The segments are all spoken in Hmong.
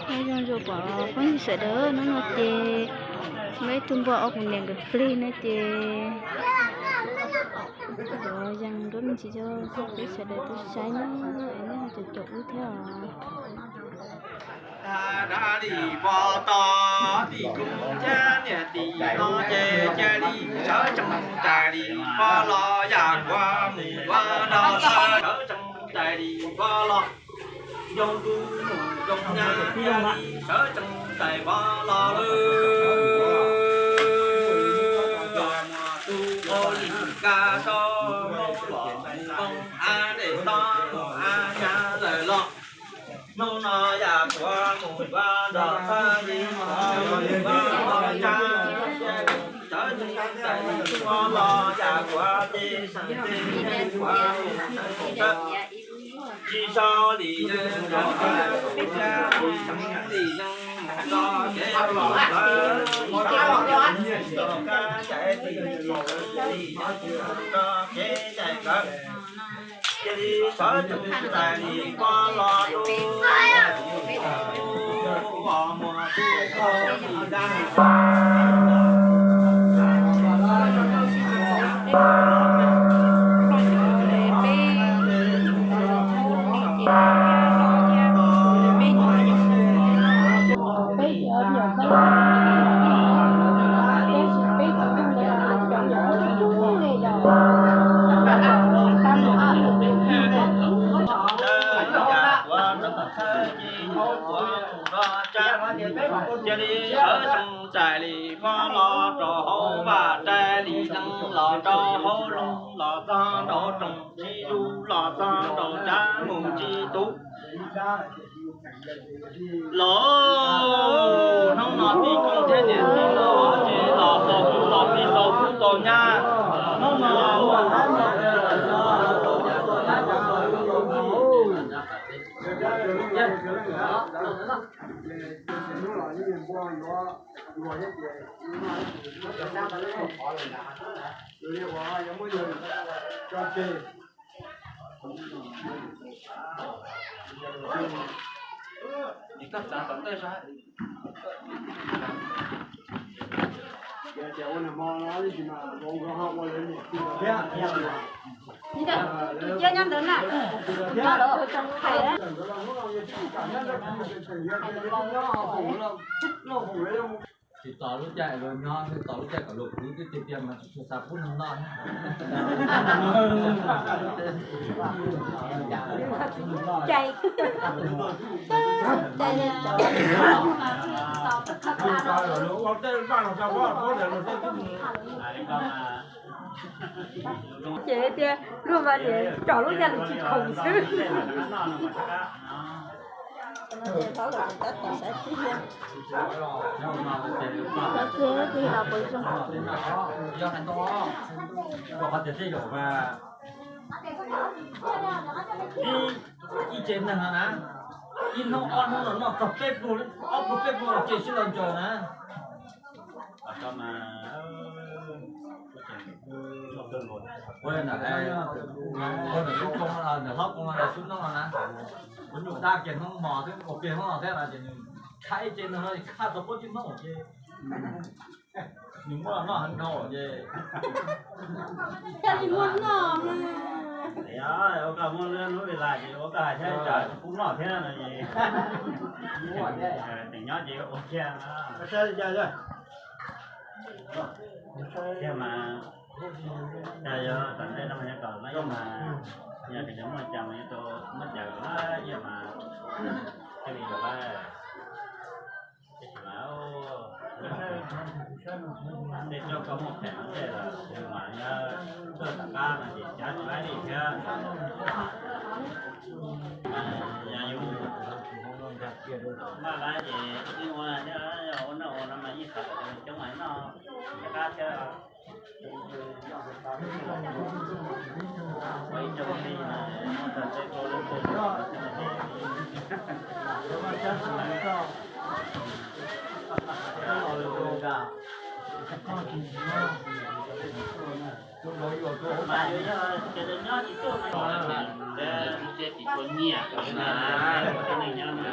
Nyob zoo zoo pom phooj ywg sawv daws, hnub no ces muaj ib tug npua ob kuv niam nkawd plig no ces kuv yees nruab me ntsis rau peb sawv daws tau saib na, es nej ho caum caum wb thiab os. Dab li pog tog tij kub thiab niam tij no ces cia li sawv tsees rais li pog los yam kuv mus yuav nrog sawv tsees rais li pog los. Yog tus mus zoo nyab cia li sawv tsees rais pog los lawm. Yog muaj tus ua li ka so los mus a dej toj mus a nyab lawm los. Hnub no yam kuv mus yuav nrog sawv li mus yuav nrog sawv tsees rais li pog los yam kuv ces sawv tsees rais kuv mus sawv tsis so li li kev los lawm. Kev cai nkawd cia li sawv tsees rais li pog los lawm. Cia li sawv tsees rais li pog los rau hauv vaj, rais li nees los rau hauv loog, los txog rau rooj tsis lug, los txog rau tshav mus tsis tu. Los hnub no tij kub thiab niam tij no ces los txog tus los tij tau kub tau nyab. Hnub no Tsis tos lub caij luag nyob, tsis tos lub caij kom luag kwv, twb tiag tiag mas tsis tshua xav pub neeg noj. Ces tias luag mas niam tsom lub yaj lus tsis khoom xwb. Ib ce neeg no na, ib hnub ob hnub no noj txog peb pluag, ob pluag peb pluag ces sib los ntsaws na. Ua ntawm ntawm hlob koos los ntawm xub noob no na, kuv nyuam dab kiag hnub hmo xwb, ua pliag hnub no thiab no ces nws khaj ib ce neeg no khaj txog puab tsib hnub ces nws muab los noj heev dhau ces ua koj muab lub hnub li lais ces ua koj hais thiab tsam tsis pub noj thiab no es tseem nyob ces ua kiag. Tiag mas, yog tom ntej no mas yog kom lawv ib mas, yog tias muaj cas mas yuav tau muab cas kom lawv ib mas, thiaj li kom lawv. Tab sis mas, tej zaug koj muaj phem no tej los mas yog tuaj tom qab no ces cav tsis laib li thiab. Yog yus maj lab ces yeej ua thiab, yog ua noj ua no mas yeej xav kom coob mas noj rov qab thiab. Ua ib rooj li no, muab tau tej kua lub twg thiab. Mas yus yog ces nyob tsis tuaj mas, ces tsis tshua nyiam na, ua tej neeg nyob no.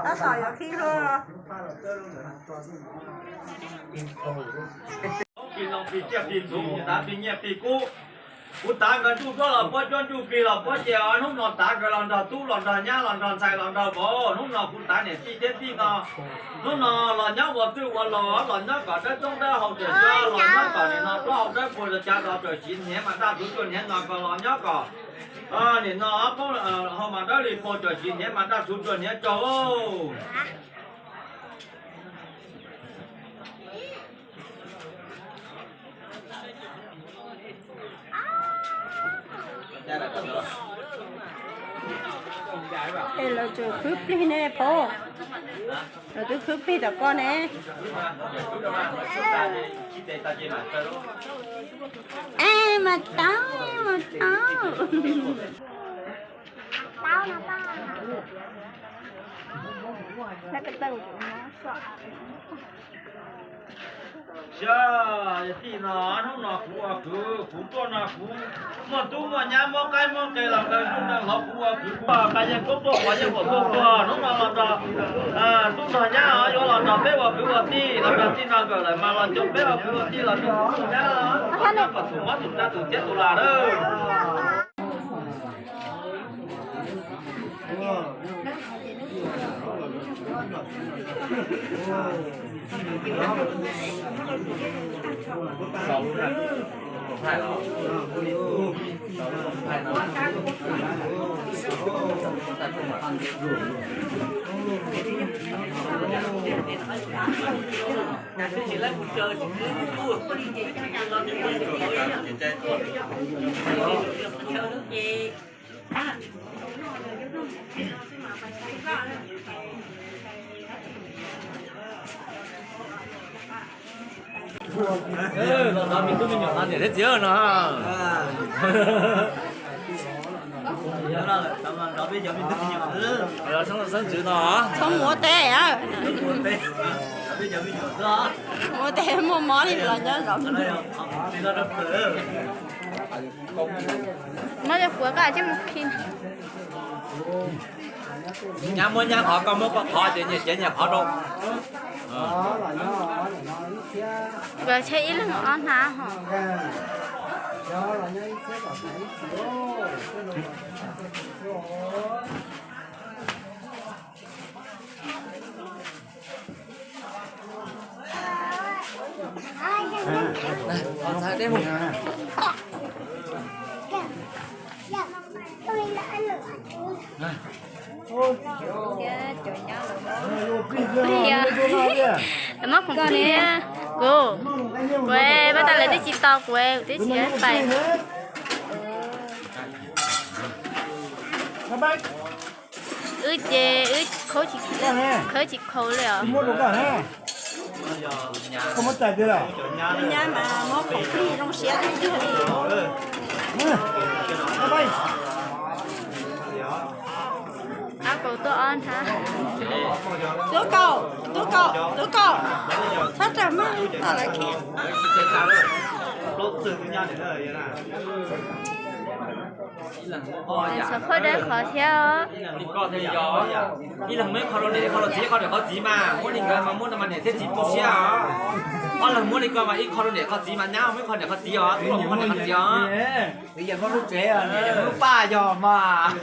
Tab tom yuav khi luag. Plig no plig tsiaj plig txhu, tav plig nyiaj plig kub. Kuv tav nkawd ntsuj duab los puab cuab ntsuj plig los puab ces hnub no tav nkawd los nrog tub los nrog nyab los nrog ntxhais los nrog vauv. Hnub no kuv tav niam tij thiab tij no, hnub no los nyob ua txwj ua laug, los nyob kom dawb toob dawb hau tam sim, los nyob kom nim no plaub hau dawb paug los cas los tam sim hniav mas daj txhuv tsuag hniav no kom los nyob kom nim no plaub hau mas dawb li paug tam sim hniav mas daj txhuv tsuag hniav tsaug. Es lawv tseem khwb plig ne paub, lawv twb khwb plig tom koj ne. Es mas tau, mas tau. Xyov, yog tij no hnub no kuv ua kwv, kuv tuaj no kuv muaj tub muaj nyab muaj qaib muaj qe los nkawd hnub no los kuv ua kwv, kuv ua qab yeej koob tuaj qhov yeej huam tuaj tuag hnub no los nrog tub nrog nyab yuav los nrog peb ua kwv ua tij los nrog tij no nkawd lawm mas los nrog peb ua kwv ua tij los nrog tub nrog nyab, kom tus mob tus nrag tus txiab tus lam lawm. Los nrog me tub me nyuam no niam thiab txiv no. Los xeeb ntxwv no. Txhob mus ua teb, mus ua teb muaj mob li los nyob zov. Mob cov puav koj tsis mus khi. Nyab muab nyab qhov, koj muab koj qhov, ces nyias cev nyias qhov rau. Nkawd tshaib ib leeg ob hnab hos. Mob khoom plig, kuv, kuv pab tas lawv twb tsis tau kuv, kuv twb tsis pais. Wb ces wb khawb tsis khawb li os. Nyab mas mob khoom plig zoo siab tiag tiag li. Ab kaum tuaj ob hnab. Tub kaum, tub kaum, tub kaum. Txhob raug maj, tau lawv khiav. Xov khuaj dawb qhov thiab. Ib leeg muab ib qho rau niam, ib qho rau txiv, ib qho rau niam qhov txiv mas muab li nkawd mas muab no mas niam thiab txiv tu siab os. Ob leeg muab li ko mas ib qho rau niam qhov txiv mas nyab muab ib qho niam qhov txiv os, tub los muab qhov niam qhov txiv os. Txiv yog muab lub tsev, niam yog muab lub paj yog mas.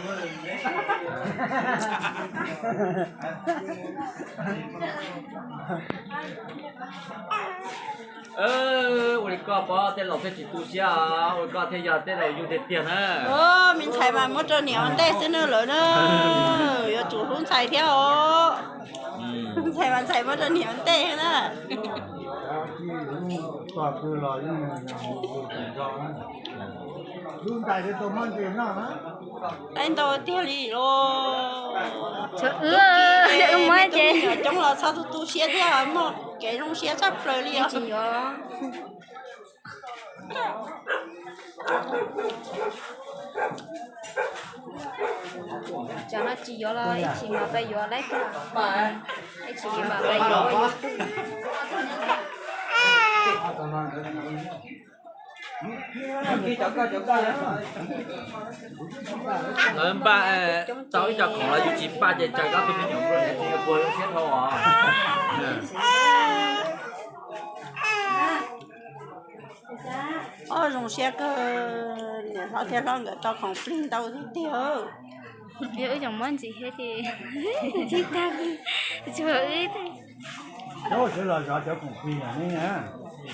Ua li koj pom tej laus thiaj tsis tu siab, ua li koj thiaj yog tej laus yug tiag tiag na. Me ntxhais mas muab rau niam ua ntej xwb na lawm na, yuav tsum hlub ntxhais thiab os. Ntxhais mas ntxhais muab rau niam ua ntej na. Tau ntau tiag li los. Coob los txhob tu tu siab thiab, muaj kev zoo siab tshaj plaws li os. Cov no tsis yuav los ib chim mam pais yuav laib kag. Ib chim mam pais yuav. Lawv npaj tau ib co khoom los yus tsis npaj ces tsawg koj tus me nyuam npua niam txiv puas zoo siab dhau os. Ob, zoo siab kawg, niam hlob thiab hlob nkawd tau khoom plig ntau tiag tiag. Yog wb tseem muab ntxiv thiab ces tsis tag, tsuas wb.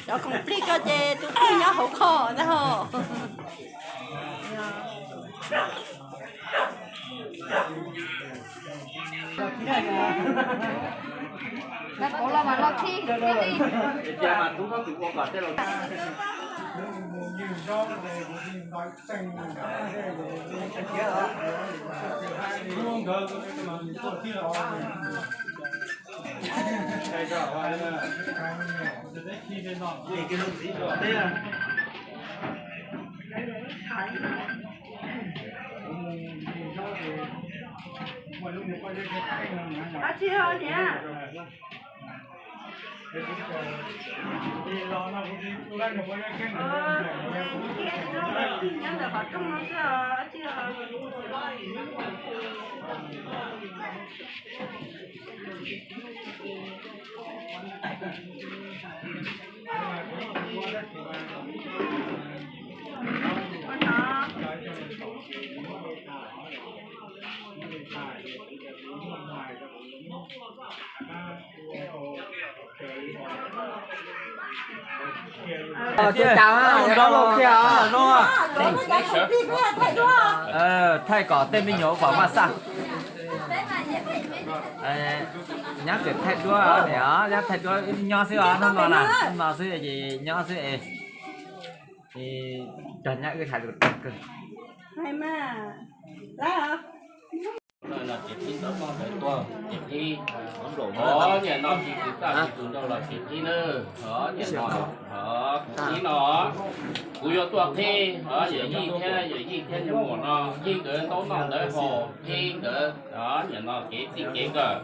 Cov khoom plig koj ces tus twg nyob hauv kho ntag hos. Thaij kom tej me nyuam pom maj xaj. Nyab tseem thaij duab, nyab thaij duab nyob xwb os, hnub no na, hnub no xwb es nyob xwb es. Cog nyab wb hais lus tag kawg. Niam no tsis kwv tij kwv txaj tsis tus nraug los tsis kwv nawb, niam no kuv no kuv yuav tuaj qhib yawm yij thiab, yawm yij thiab nyuag muam no, yij nkawd ntaub noj ntawv haus, qhib nkawd, niam no kev txij kev nkawm,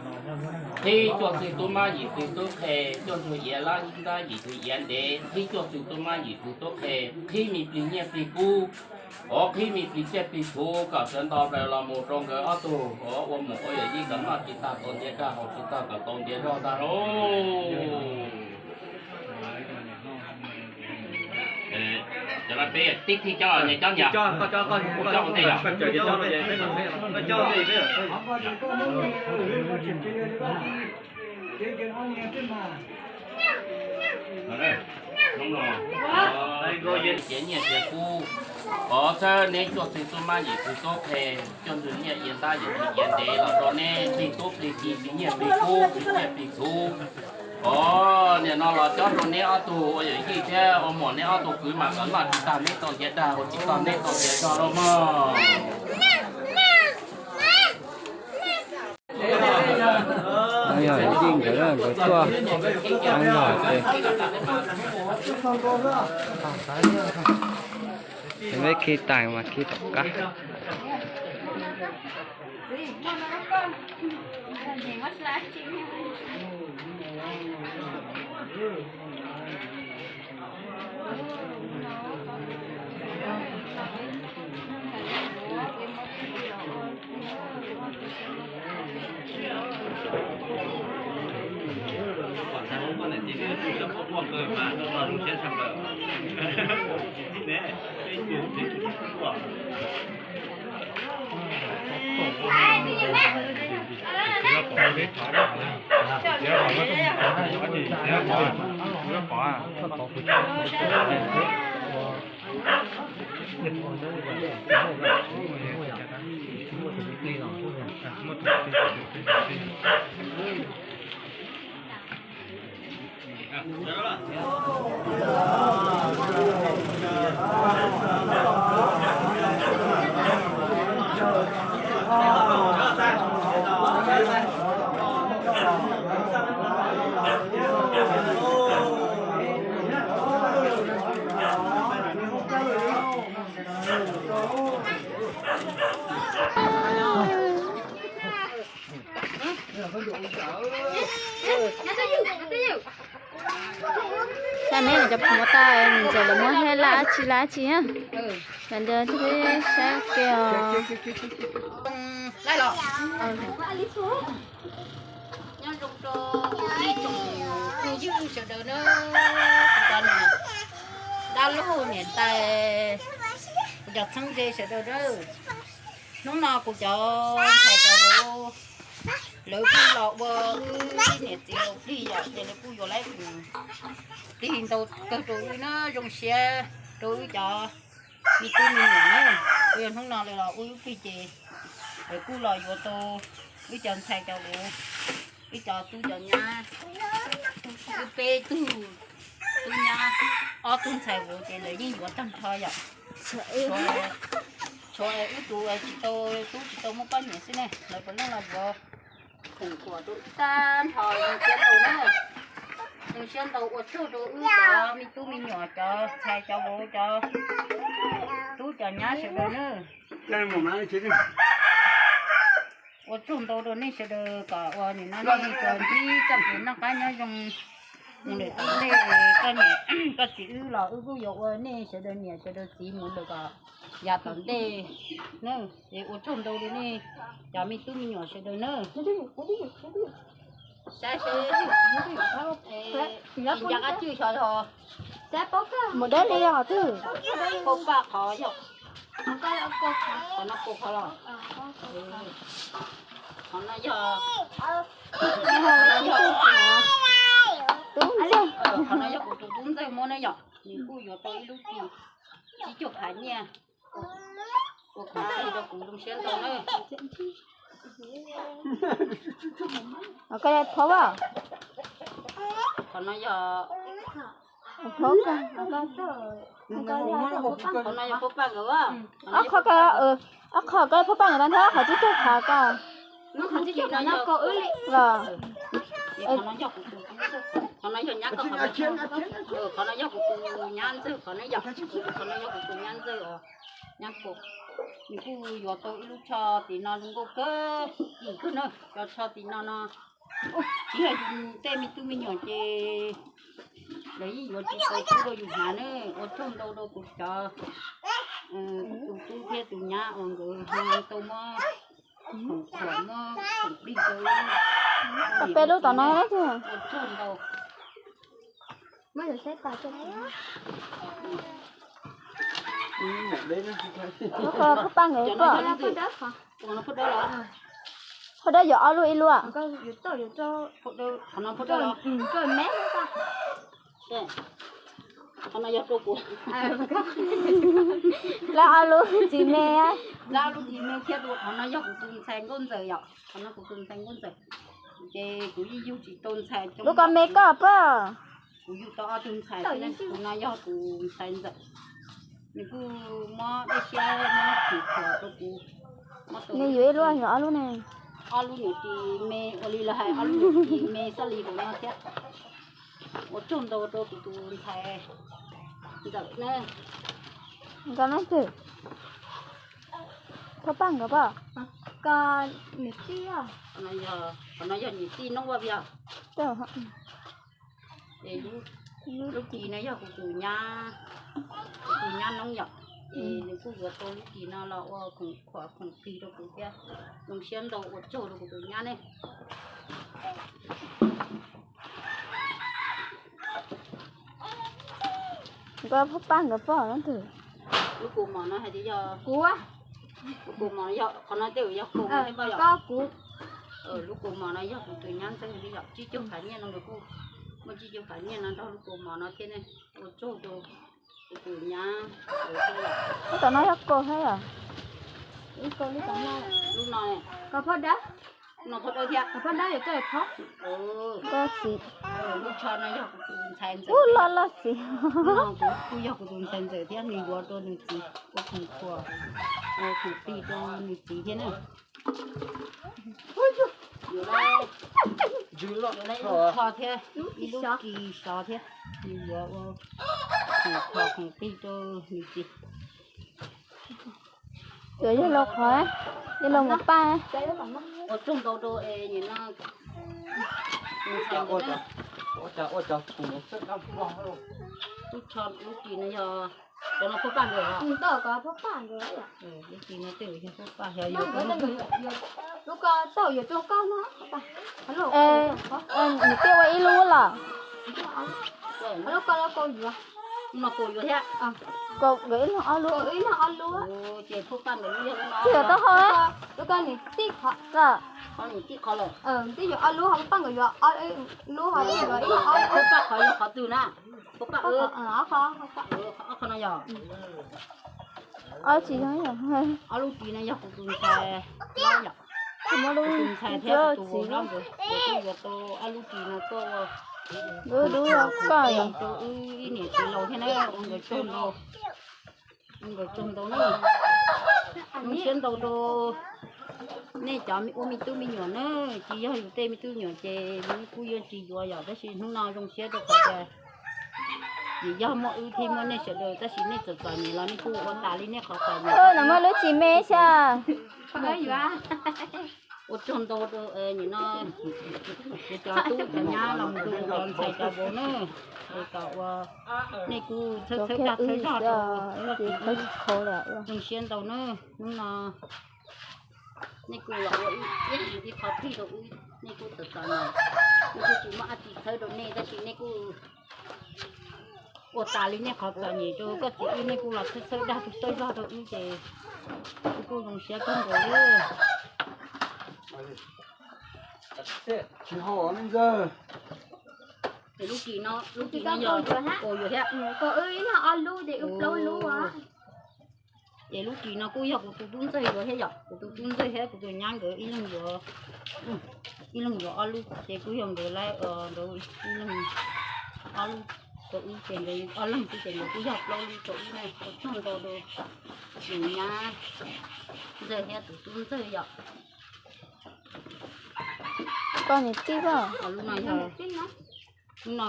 qhib cuaj txwg tub mab yim txwg tub qhe, cuaj ntug iav lab ntab yim ntug iav ntev, qhib cuaj txwg tub mab yim txwg tub qhe, qhib me plig nyiaj plig kub, ov, qhib me plig tsiaj plig txhuv kom sawv nto plaws los mus rau nkawd ob tug, ov, ua muam ua yawm yij kom noj tsis tag tau ntiav dag, haus tsis tag kom tau ntiav zog ntag lauj. Cov no peb tib thij coj, coj niam, coj ua ntej yom. Tiav nyiaj tiav kub, ov, txhawb neb cuaj txwg tub mab yim txwg tub qhe, cuaj ntug nyiaj iav ntab yim ntug iav ntev los rau neb plig tub plig ki, plig nyiaj plig kub, plig tsiaj plig txhuv. Ov, niam no los cob rau neb ob tug ua yawm yij thiab ua muam, neb ob tug kwv mas kom noj tsis tag neb tau ntiav dag, haus tsis tag neb tau ntiav zog lauj mog. Yog yij nkawd, nkawd tuaj tab zog ces peb khi tais mas khi tom qab. Saib me cov phuv tau, nws tseem los muab hais laj dab tsi laj dab tsi na. Yog ntawd thiaj li saib kiag os. Nyob zoo rau ib tsoom phooj ywg sawv daws na, kuv cov niam dab laug niam tais, kuv cov txheeb ze sawv daws na. Hnub no kuv cov ntxhais cov vauv lawv kuj los ua wb niam txiv laus plig yom, ces lawv kuj yuav lawv plig ntau kawg rau wb na, zoo siab rau wb cov me tub me nyuam na. Kuj yog hnub no lawv los ua wb plig ces lawv kuj los yuav tau wb cov ntxhais cov vauv, wb cov tub cov nyab, wb peb tug tub nyab, ob tug ntxhais vauv ces lawv yeej yuav tag nrho yom. Tshuav wb tus tsis tau, tub tsis tau muaj poj niam xwb ne, lawv puav leej los yuav khoom khuam rau wb tag nrho, zoo siab ntau na. Zoo siab ntau, ua tsaug rau wb cov me tub me nyuam, cov ntxhais cov vauv, cov tub cov nyab sawv daws na. Ua tsaug ntau rau nej sawv daws kom ua nim no nej tsuas ntsib txoj kev noj qab nyob zoo mus lawm tom ntej, koj niam koj txiv wb los wb kuj yuav ua nej sawv daws niam sawv daws txiv mus lawm kom yav tom ntej na. Es ua tsaug ntau rau nej cov me tub me nyuam sawv daws na. Saib seb, nco qab tswj xyov yog mus deb li os twg, paj qhov yog, qhov no paj qhov los, qhov no yog, qhov no yog kuv tus tub ntxawg muab na yom, nws kuj yuav tau ib lub ris tsib caug phav nyiaj, ua koj rau kuv zoo siab ntau na. Koj phob, qhov no yog, qhov no yog paj nkawd, ob qho, ob qho koj phob paj nkawd tag nrho qhov tsib caug phav koj. Qhov no yog kuv tus, qhov no yog nyab, qhov no yog kuv tus nyab ntxawg, qhov no yog, qhov no yog kuv tus nyab ntxawg os, nyab kaum. Nws kuj yuav tau ib lub tsho tim no zoo nkauj kawg, dim kawg na, cov tsho tim no no. Yog tej me tub me nyuam ces lawv yeej yuav tsis tau pub rau yus hnav na. Ua tsaug ntau rau kuv cov, kuv tus tub thiab tus nyab uas nkawd tau muab khoom khuam, muab khoom plig rau wb. Peb lub tom no na. Ua tsaug ntau. Phauj Paj nkawd, phauj Dawb yuav ob lub ib lub. Lawv ob lub tsis me. Lawv ob lub tsis me thiab, qhov no yog kuv tus ntxhais nkauj ntxawm yom, qhov no kuv tus ntxhais nkauj ntxawm. Ces kuv yeej yug tsis tau ntxhais. Lub ko me koj pab. Kuv yug tau ob tug ntxhais xwb, tus no yog kuv ntxhais ntxawm. Nws kuj muab dej siab muab khoom khuam rau kuv. Nws yuav ib lub, yuav ob lub ne. Ob lub niam tsis me, ua li lawv hais ob lub niam tsis me xab li hauv no thiab. Ua tsaug ntau rau kuv tus ntxhais ntxawm na. Nkawd leej twg? Phauj Paj nkawd pab. Ko niam tij. Qhov no yog niam tij Noob Vaj Vias. Lub ris no yog kuv tus nyab, kuv tus nyab Noob yom. Es nws kuj yuav tau lub ris no los ua khoom khuam khoom plig rau kuv thiab. Zoo siab ntau, ua tsaug rau kuv tus nyab ne. Nkawd Phauj Paj nkawd pab leej twg? Lub kaus mom no hais tias yog kuv. Lub kaus mom yog qhov no, tej yog kaus mom thiab pab yom. Lub kaus mom no yog kuv tus nyab ntxawg li yom, tsib caug phav nyiaj no nkawd kuj muaj tsib caug phav nyiaj no nrog lub kaus mom no thiab ne. Ua tsaug rau kuv tus nyab. Lub tom no yog kaus thiab yom? Ib kaus li tom no. Lub no, ko Phauj Dawb. No poj dawb thiab. Poj dawb yuav tuaj phob. Koj txiv. Lub tsho no yog kuv tus ntxhais ntxawm. Ub, loj loj txiv. No kuv kuj yog kuv tus ntxhais ntxawm thiab, nws yuav rau nws txiv ua khoom khuam, khoom plig rau nws txiv thiab na. Yuav lub tsho thiab ib lub ris sov thiab, nws yuav ua khoom khuam khoom plig rau nws txiv. Yuav yog laus qhov, yog laus mus paj. Ua tsaug ntau rau es nim no ua cas ua cas lub tsho lub ris no yog cov no pab paj nkaus los? Lub ris no tej yog pab paj, yog lub ko tau yuav rau koj no. Nws tiaj ua ib lub los? Lub ko, lub ko yuav. No kaus yuav thiab. Kaus yuav ib leeg ob lub. Ces pab paj nkaus lub yog lub no. Tsis yuav taub hau. Lub ko nws tij qhov. Qhov nws tij qhov lawm. Twb yuav ob lub, ho pab nkaus yuav ob lub, ho yuav ib leeg ob lub. Pab qhov yog qhov twg na? Pab paj ob qho no yog. Ob tsis yog. Ob lub ris no yog kuv tus ntxhais, kuv tus ntxhais thiab kuv tus vauv nkawd, nkawd kuj yuav tau ob lub ris no tuaj ua dub dub koj yog rau wb ib niam txiv laus thiab na, ua nkawd tsaug ntau, ua nkawd tsaug ntau na. Zoo siab ntau rau nej cov ua me tub me nyuam na, tsis yog yus tej me tub me nyuam ces nws kuj yeej tsis yuav yom, tab sis hnub no zoo siab rau qhov tias vim yog muaj wb thiab muaj nej sawv daws, tab sis nej txom txom nyem los nej kuj ua tas li nej qhov txom nyem. Muaj lub tsis me xyov. Ua tsaug ntau rau nim no cov tub cov nyab los mus rau cov ntxhais cov vauv na, es kom ua nej kuj txhawb txhawb dag txhawb zog rau, zoo siab ntau na. Hnub no nej kuj los ua ib ib qho plig rau wb, nej kuj txom txom nyem, wb kuj tsis muaj dab tsi txhawb rau nej, tab sis nej kuj ua tas li nej qhov txom nyem rau koj txiv wb, nej kuj los txhawb txhawb dag txhawb zog rau wb ces wb kuj zoo siab kawg nkaus li. Tsis hau ntxawg. Lub ris no, lub ris no yog kaus yuav thiab. Kaus wb ib leeg ob lub ces wb plaub lub. Ces lub ris no kuj yog kuv tus tub ntxawg yuav thiab yom, kuv tus tub ntxawg thiab kuv tus nyab nkawd ib leeg yuav, ib leeg yuav ob lub ces kuj yog nkawd lawv, nkawd ib leeg ob lub rau wb ces nkawd ob leeg xwb ces nkawd kuj yog plaub lub rau wb na. Ua tsaug ntau rau tus nyab ntxawg thiab tus tub ntxawg yom. Koj niam tij, lub no yog, lub no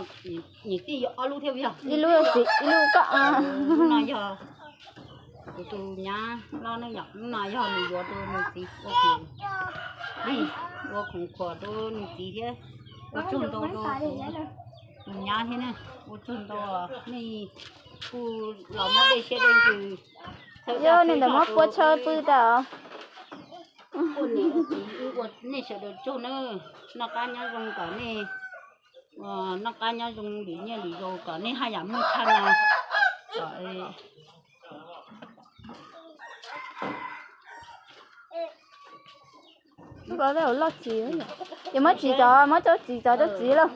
niam tij yuav ob lub thiab yog ib lub txiv ib lub koj. Lub no yog kuv tus nyab loj ne yom, lub no yog nws yuav rau nws txiv ua khoom plig, ua khoom khuam rau nws txiv thiab. Ua tsaug ntau rau tus nyab thiab na, ua tsaug ntau, nej kuj los muab dej siab dej ntsws. Yog nej ntawm muab puab tshawb pw tas. Ua niam ua txiv wb ua nej sawv daws tsaug na, noj qab nyob zoo kom nej, noj qab nyob zoo lwm niaj lwm zaus kom nej haj yam muaj tshaj no. Kom loj txiv, ces muab txiv tov, muab rau txiv tov rau txiv lauj.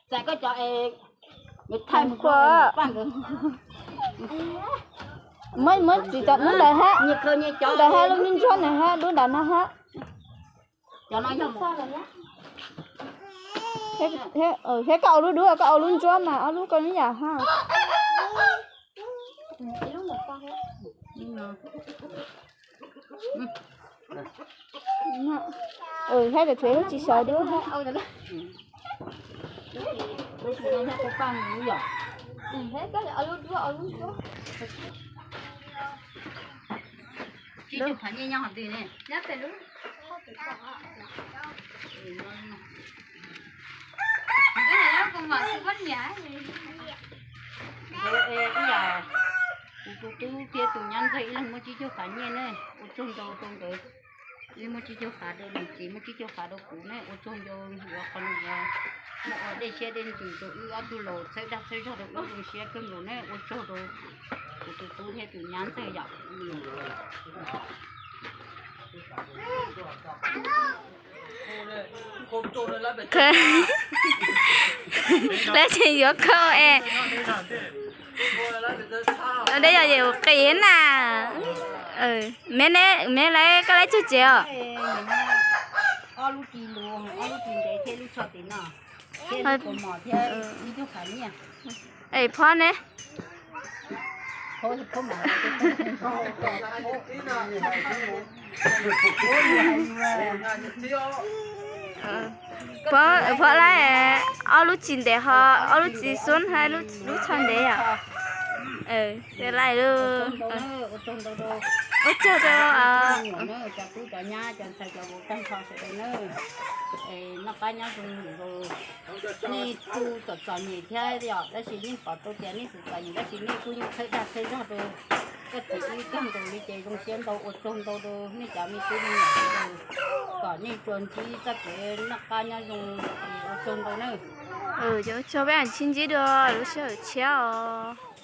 Txais koj cov es, thaij mus khuam. Muab, muab txiv tov lub ntawd hab, lub ntawd hab, lub ntsuab ntawd hab, lub ntawd no hab. Thiab koj au lub dub, koj au lub ntsuab mas ob lub koj ib yam hab. Thiab tseem tshuav lub tsis sawv dub hab. Ib yam kuv tus tub thiab tus nyab ntxawg ib leeg muaj tsib caug fav nyiaj ne, ua tsaug ntau rau nkawd. Wb muaj tsib caug fav rau nws txiv, muaj tsib caug fav rau kuv ne, ua tsaug ntau, yuav qhov no yuav muaj ua dej siab dej ntsws rau wb ob tug laus, txhawb dag txhawb zog rau wb zoo siab kawg nkaus ne, ua tsaug rau kuv tus tub thiab tus nyab ntxawg yom. Lawv tseem yuav kho es, dej yog yem qis na. Me, me lawv koj lawv tsuag tsev os. Es phob ne? Phob laib ob lub txiv ntev ho, ob lub txiv xub hab lub tsho ntev yom. Laib lub, ua tsaug rau nej txom txom nyem thiab yom, tab sis yeej pom tau tias nej txom txom nyem tab sis nej kuj yeej qheb dag qheb zog rau koj txiv ib tag nkaus li ces zoo siab ntau, ua tsaug ntau rau nej cov me tub me nyuam sawv daws kom nej tsuas ntsib txoj kev noj qab nyob zoo, ua tsaug ntau nawb. Ces ua tsaug, peb mam sib ntsib dua lub sij hawm tshiab os.